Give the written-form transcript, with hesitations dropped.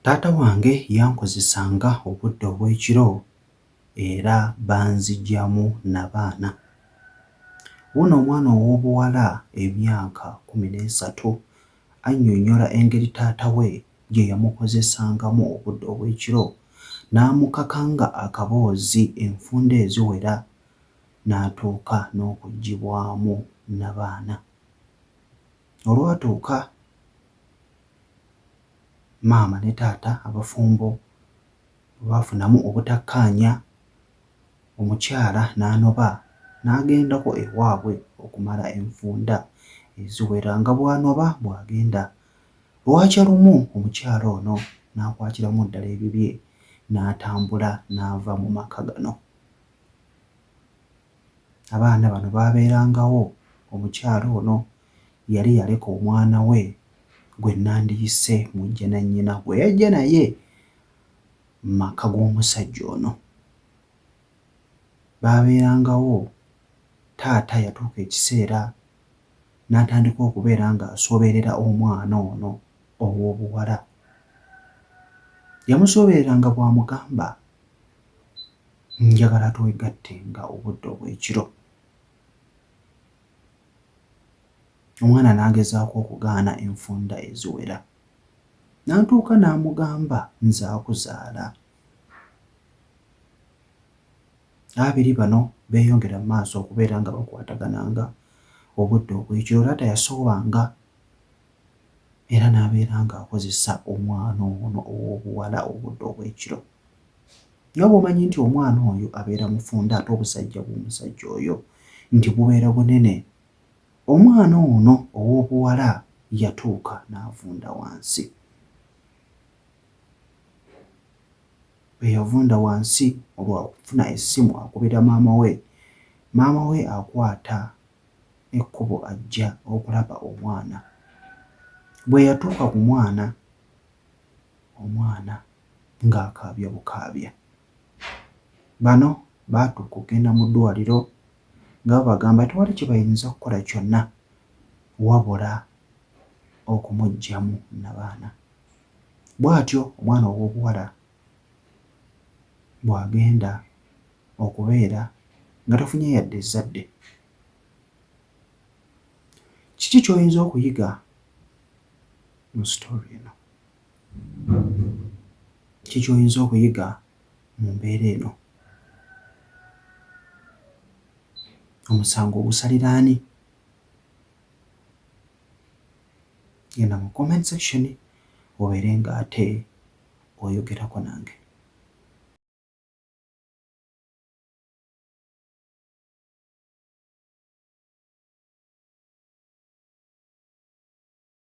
Taata wange yankozesanga obudde obw'ekiro era banzigyamu nabaana. Wuuno omwana ow'obuwala emyaka 13 annyonnyola engeri taata we gye yamukozesangamu obudde obw'ekiro n'amukakanga akaboozi enfunda eziwera n'atuuka n'okuggyibwamu nnabaana. Olwatuuka maama ne taata abafumbo bwe baafunamu obutakkaanya, omukyala n'anoba n'agendako ewaabwe okumala enfunda eziwera nga bw'anoba bw'agenda. Lwakya lumu omukyala ono n'akwatiramu ddala ebibye n'atambula n'ava mu maka gano. Abaana bano baabeerangawo omukyala ono yali yaleka omwana we gwe nandiyise mujjanannyina gwe yajja naye mu maka g'omusajja ono. Baabeerangawo taata yatuuka ekiseera n'atandika okubeera ng'asooberera omwana ono ow'obuwala. Yamusoobereranga bw'amugamba njagala twegattenga obudde obw'ekiro. Omwana n'agezaako okugaana enfunda eziwera. N'atuuka n'amugamba nze akuzaala. Ababiri bano beeyongera mu maaso okubeera nga bakwatagananga obudde obw'ekiro. Taata yasoobanga era n'abeera ng'akozesa omwana ono ow'obuwala obudde obw'ekiro. Nga bw'omanyi nti omwana oyo abeera mufunda ate obusajja bw'omusajja oyo nti bubeera bunene, omwana ono ow'obuwala yatuuka n'avunda wansi. Bwe yavunda wansi olwakufuna essimu akubira maama we, maama we akwata ekkubo ajja okulaba omwana. Bwe yatuuka ku mwana, omwana ng'akaabya bukaabya. Bano baatuuka okugenda mu ddwaaliro nga babagamba tewali kye bayinza kukola kyonna wabula okumuggyamu nnabaana. Bw'atyo omwana ow'obuwala bw'agenda okubeera nga tafunye yadde ezzadde. Kiki ky'oyinza okuyiga mu sitoori eno? Kiki ky'oyinza okuyiga mu mbeera eno? Omusango ogusalira ani? Genda mu comment section obeere ng'ate oyogerako nange.